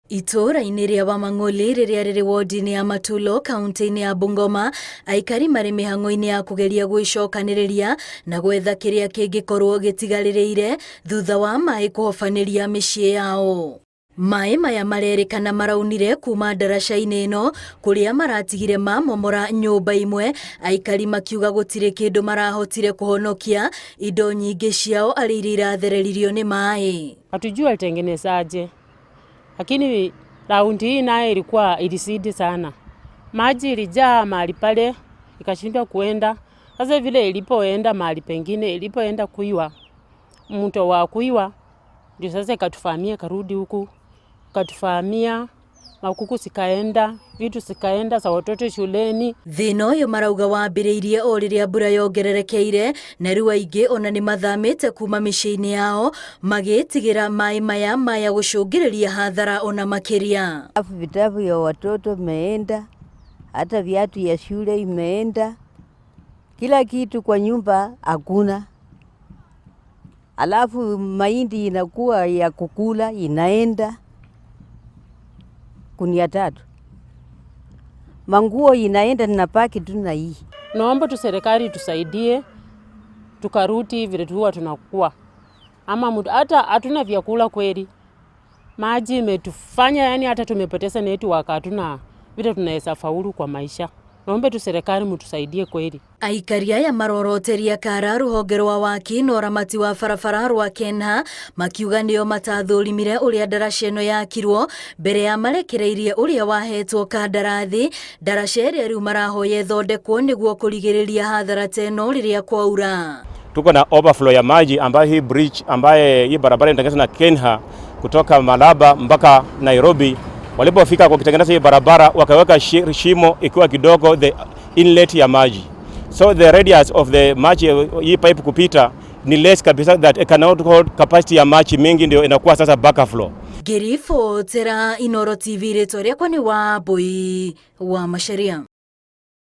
Itũũra-inĩ rĩa Wamang'oli rĩrĩa rĩrĩ wodi-inĩ ya Matulo kaunti-inĩ ya Bungoma, aikari marĩ mĩhang'o-inĩ ya kũgeria gwĩcokanĩrĩria na gwetha kĩrĩa kĩngĩkorwo gĩtigarĩrĩire thutha wa maĩ kũhobanĩria mĩciĩ yao. Maĩ maya marerĩkana maraunire kuma ndaraca-inĩ ĩno kũrĩa maratigire mamomora nyũmba imwe, aikari makiuga gũtirĩ kĩndũ marahotire kũhonokia, indo nyingĩ ciao arĩ iria irathereririo nĩ maĩ. Hatujui alitengenezaje, lakini raundi hii naye ilikuwa ilizidi sana. Maji ilijaa mahali pale ikashindwa kuenda. Sasa vile ilipoenda mahali pengine, ilipoenda kuiwa mto wa kuiwa, ndio sasa ikatuvamia, karudi huku ikatuvamia, makuku zikaenda, vitu zikaenda za watoto shuleni. Thĩna ũyũ marauga wambĩrĩirie o rĩrĩa mbura yongererekeire na rĩu aingĩ ona nĩ mathamĩte kuma mĩciĩ-inĩ yao magĩtigĩra maĩ maya maya gũcũngĩrĩria hathara ona makĩria. Alafu vitabu ya watoto imeenda, hata viatu ya shule imeenda, kila kitu kwa nyumba hakuna. Alafu mahindi inakuwa ya kukula inaenda gunia 3, manguo inaenda napaki tu na hii. Naomba tu serikali tusaidie tukarudi vile tuhuwa tunakuwa, ama mtu hata hatuna vyakula kweli. Maji imetufanya yani hata tumepoteza network, hatuna vile tunaweza faulu kwa maisha. Naomba tu serikali mtusaidie kweli. Aikari aya maroroteria kara rũhonge rwa waki na ũramati wa barabara rwa KENHA makiuga nĩo matathũrimire ũrĩa ndaraca ĩno yakirwo mbere ya marekereirie ũrĩa wahetwo kandarathi. Ndaraca ĩrĩa rĩu marahoya ĩthondekwo nĩguo kũrigĩrĩria hathara ta ĩno rĩrĩa kwaura. Tuko na overflow ya maji ambayo hii bridge ambaye hii barabara inatengenezwa na KENHA kutoka Malaba mpaka Nairobi. Walipofika kwa kutengeneza hii barabara wakaweka shimo ikiwa kidogo the inlet ya maji, so the radius of the maji hii pipe kupita ni less kabisa that it cannot hold capacity ya maji mingi, ndio inakuwa sasa backflow. Ngĩribotera Inooro TV, rĩtwa rĩakwa nĩ Wambui wa Macharia.